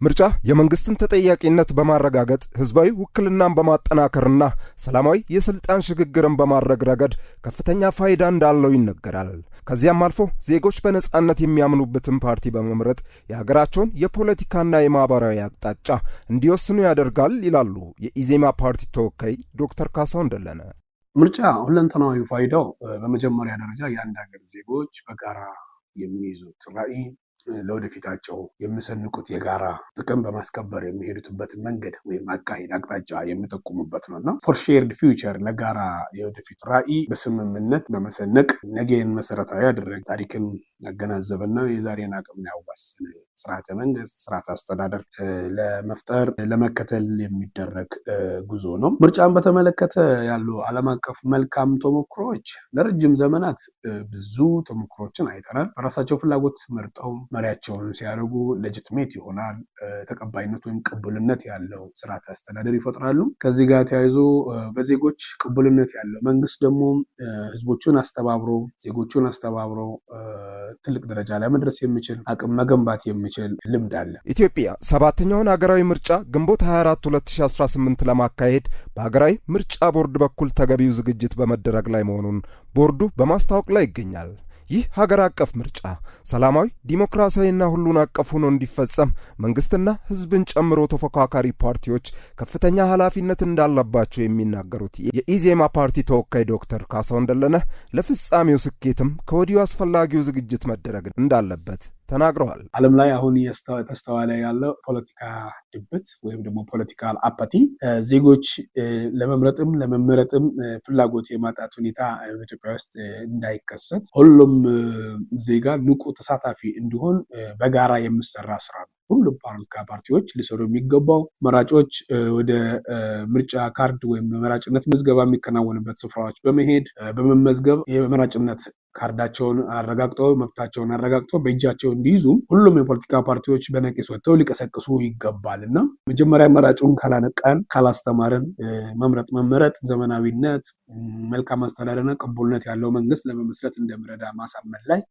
ምርጫ የመንግስትን ተጠያቂነት በማረጋገጥ፣ ህዝባዊ ውክልናን በማጠናከርና ሰላማዊ የስልጣን ሽግግርን በማድረግ ረገድ ከፍተኛ ፋይዳ እንዳለው ይነገራል። ከዚያም አልፎ ዜጎች በነጻነት የሚያምኑበትን ፓርቲ በመምረጥ የሀገራቸውን የፖለቲካና የማህበራዊ አቅጣጫ እንዲወስኑ ያደርጋል ይላሉ የኢዜማ ፓርቲ ተወካይ ዶክተር ካሳሁን ደለነ። ምርጫ ሁለንተናዊ ፋይዳው በመጀመሪያ ደረጃ የአንድ ሀገር ዜጎች በጋራ የሚይዙት ራዕይ፣ ለወደፊታቸው የሚሰንቁት የጋራ ጥቅም በማስከበር የሚሄዱትበትን መንገድ ወይም አካሄድ አቅጣጫ የሚጠቁሙበት ነው እና for shared future፣ ለጋራ የወደፊት ራዕይ በስምምነት በመሰነቅ፣ ነገን መሰረታዊ ያደረገ፣ ታሪክን ያገናዘበና የዛሬን አቅምን ያዋሰነ ስርዓተ መንግስት፣ ስርዓተ አስተዳደር ለመፍጠር ለመከተል የሚደረግ ጉዞ ነው። ምርጫን በተመለከተ ያሉ ዓለም አቀፍ መልካም ተሞክሮዎች ለረጅም ዘመናት ብዙ ተሞክሮችን አይተናል። በራሳቸው ፍላጎት መርጠው መሪያቸውን ሲያደርጉ legitimate ይሆናል፣ ተቀባይነት ወይም ቅቡልነት ያለው ስርዓተ አስተዳደር ይፈጥራሉ። ከዚህ ጋር ተያይዞ በዜጎች ቅቡልነት ያለው መንግስት ደግሞ ህዝቦቹን አስተባብሮ፣ ዜጎቹን አስተባብሮ ትልቅ ደረጃ ላይ መድረስ የሚችል አቅም መገንባት የሚችል ልምድ አለ። ኢትዮጵያ ሰባተኛውን ሀገራዊ ምርጫ ግንቦት 24 2018 ለማካሄድ በሀገራዊ ምርጫ ቦርድ በኩል ተገቢው ዝግጅት በመደረግ ላይ መሆኑን ቦርዱ በማስታወቅ ላይ ይገኛል። ይህ ሀገር አቀፍ ምርጫ ሰላማዊ፣ ዲሞክራሲያዊና ሁሉን አቀፍ ሆኖ እንዲፈጸም መንግስትና ህዝብን ጨምሮ ተፎካካሪ ፓርቲዎች ከፍተኛ ኃላፊነት እንዳለባቸው የሚናገሩት የኢዜማ ፓርቲ ተወካይ ዶክተር ካሳሁን ደለነ ለፍጻሜው ስኬትም ከወዲሁ አስፈላጊው ዝግጅት መደረግ እንዳለበት ተናግረዋል። ዓለም ላይ አሁን እየተስተዋለ ያለው ፖለቲካ ድብት ወይም ደግሞ political apathy፣ ዜጎች ለመምረጥም ለመመረጥም ፍላጎት የማጣት ሁኔታ በኢትዮጵያ ውስጥ እንዳይከሰት ሁሉም ዜጋ ንቁ ተሳታፊ እንዲሆን በጋራ የሚሰራ ስራ ነው። ሁሉም ፖለቲካ ፓርቲዎች ሊሰሩ የሚገባው መራጮች ወደ ምርጫ ካርድ ወይም መራጭነት ምዝገባ የሚከናወንበት ስፍራዎች በመሄድ በመመዝገብ የመራጭነት ካርዳቸውን አረጋግጠው፣ መብታቸውን አረጋግጠው በእጃቸው እንዲይዙ ሁሉም የፖለቲካ ፓርቲዎች በነቂስ ወጥተው ሊቀሰቅሱ ይገባል እና መጀመሪያ መራጩን ካላነቃን፣ ካላስተማርን፣ መምረጥ መመረጥ ዘመናዊነት፣ መልካም አስተዳደርና ቅቡልነት ያለው መንግስት ለመመስረት እንደሚረዳ ማሳመን ላይ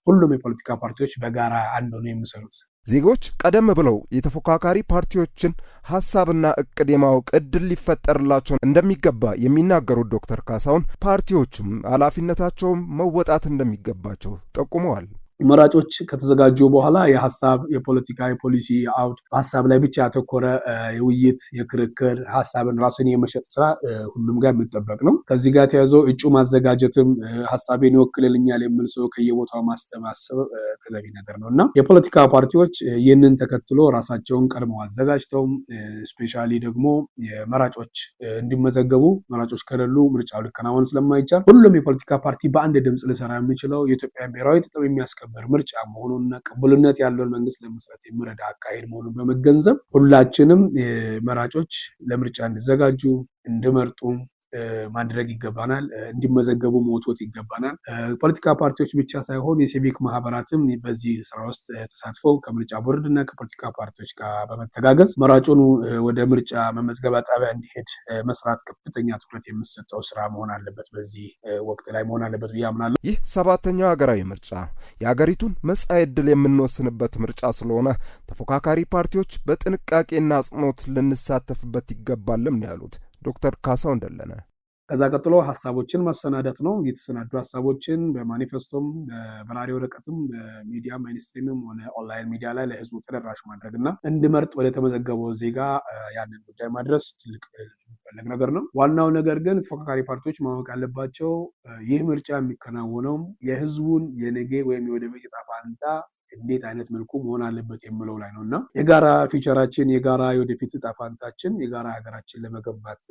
ሁሉም የፖለቲካ ፓርቲዎች በጋራ አንድ ሆነው የሚሰሩት። ዜጎች ቀደም ብለው የተፎካካሪ ፓርቲዎችን ሀሳብና እቅድ የማወቅ እድል ሊፈጠርላቸው እንደሚገባ የሚናገሩት ዶክተር ካሳሁን ፓርቲዎቹም ኃላፊነታቸውን መወጣት እንደሚገባቸው ጠቁመዋል። መራጮች ከተዘጋጁ በኋላ የሀሳብ፣ የፖለቲካ፣ የፖሊሲ አውድ ሀሳብ ላይ ብቻ ያተኮረ የውይይት፣ የክርክር፣ ሀሳብን ራስን የመሸጥ ስራ ሁሉም ጋር የሚጠበቅ ነው። ከዚህ ጋር ተያይዞ እጩ ማዘጋጀትም፣ ሀሳቤን ይወክልልኛል የሚል ሰው ከየቦታው ማሰባሰብ ተገቢ ነገር ነው እና የፖለቲካ ፓርቲዎች ይህንን ተከትሎ ራሳቸውን ቀድመው አዘጋጅተው፣ specially ደግሞ የመራጮች እንዲመዘገቡ፣ መራጮች ከሌሉ ምርጫው ሊከናወን ስለማይቻል፣ ሁሉም የፖለቲካ ፓርቲ በአንድ ድምፅ ሊሰራ የሚችለው የኢትዮጵያ ብሔራዊ ጥቅም የሚያስከብር ምርጫ መሆኑንና ቅቡልነት ያለውን መንግስት ለመስራት የሚረዳ አካሄድ መሆኑን በመገንዘብ ሁላችንም መራጮች ለምርጫ እንዲዘጋጁ፣ እንዲመርጡ ማድረግ ይገባናል። እንዲመዘገቡ መወትወት ይገባናል። ፖለቲካ ፓርቲዎች ብቻ ሳይሆን የሲቪክ ማህበራትም በዚህ ስራ ውስጥ ተሳትፈው ከምርጫ ቦርድ እና ከፖለቲካ ፓርቲዎች ጋር በመተጋገዝ መራጩን ወደ ምርጫ መመዝገቢያ ጣቢያ እንዲሄድ መስራት ከፍተኛ ትኩረት የሚሰጠው ስራ መሆን አለበት፣ በዚህ ወቅት ላይ መሆን አለበት ብዬ አምናለሁ። ይህ ሰባተኛው ሀገራዊ ምርጫ የሀገሪቱን መጻኢ ዕድል የምንወስንበት ምርጫ ስለሆነ ተፎካካሪ ፓርቲዎች በጥንቃቄና አጽንኦት ልንሳተፍበት ይገባልም ነው ያሉት ዶክተር ካሳሁን ደለነ። ከዛ ቀጥሎ ሀሳቦችን ማሰናዳት ነው። የተሰናዱ ሀሳቦችን በማኒፌስቶም፣ በበራሪ ወረቀትም፣ በሚዲያ mainstream ም ሆነ ኦንላይን ሚዲያ ላይ ለህዝቡ ተደራሽ ማድረግ እና እንዲመርጥ ወደ ተመዘገበው ዜጋ ያንን ጉዳይ ማድረስ ትልቅ የሚፈለግ ነገር ነው። ዋናው ነገር ግን ተፎካካሪ ፓርቲዎች ማወቅ ያለባቸው ይህ ምርጫ የሚከናወነው የህዝቡን የነገ ወይም የወደፊት ዕጣ ፈንታ እንዴት አይነት መልኩ መሆን አለበት የሚለው ላይ ነው እና የጋራ future ኣችን፣ የጋራ የወደፊት ዕጣ ፈንታችን፣ የጋራ ሀገራችን ለመገንባት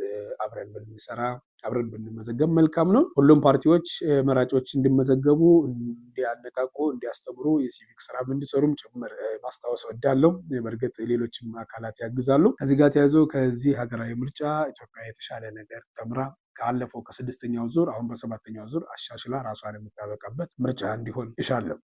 አብረን ብንሰራ፣ አብረን ብንመዘገብ መልካም ነው። ሁሉም ፓርቲዎች መራጮች እንዲመዘገቡ እንዲያነቃቁ፣ እንዲያስተምሩ፣ የሲቪክ ስራ እንዲሰሩም ጭምር ማስታወስ እወዳለሁ። በእርግጥ ሌሎችም አካላት ያግዛሉ። ከዚህ ጋር ተያይዞ ከዚህ ሀገራዊ ምርጫ ኢትዮጵያ የተሻለ ነገር ተምራ ካለፈው ከስድስተኛው ዙር አሁን በሰባተኛው ዙር አሻሽላ ራሷን የምታበቃበት ምርጫ እንዲሆን እሻለሁ።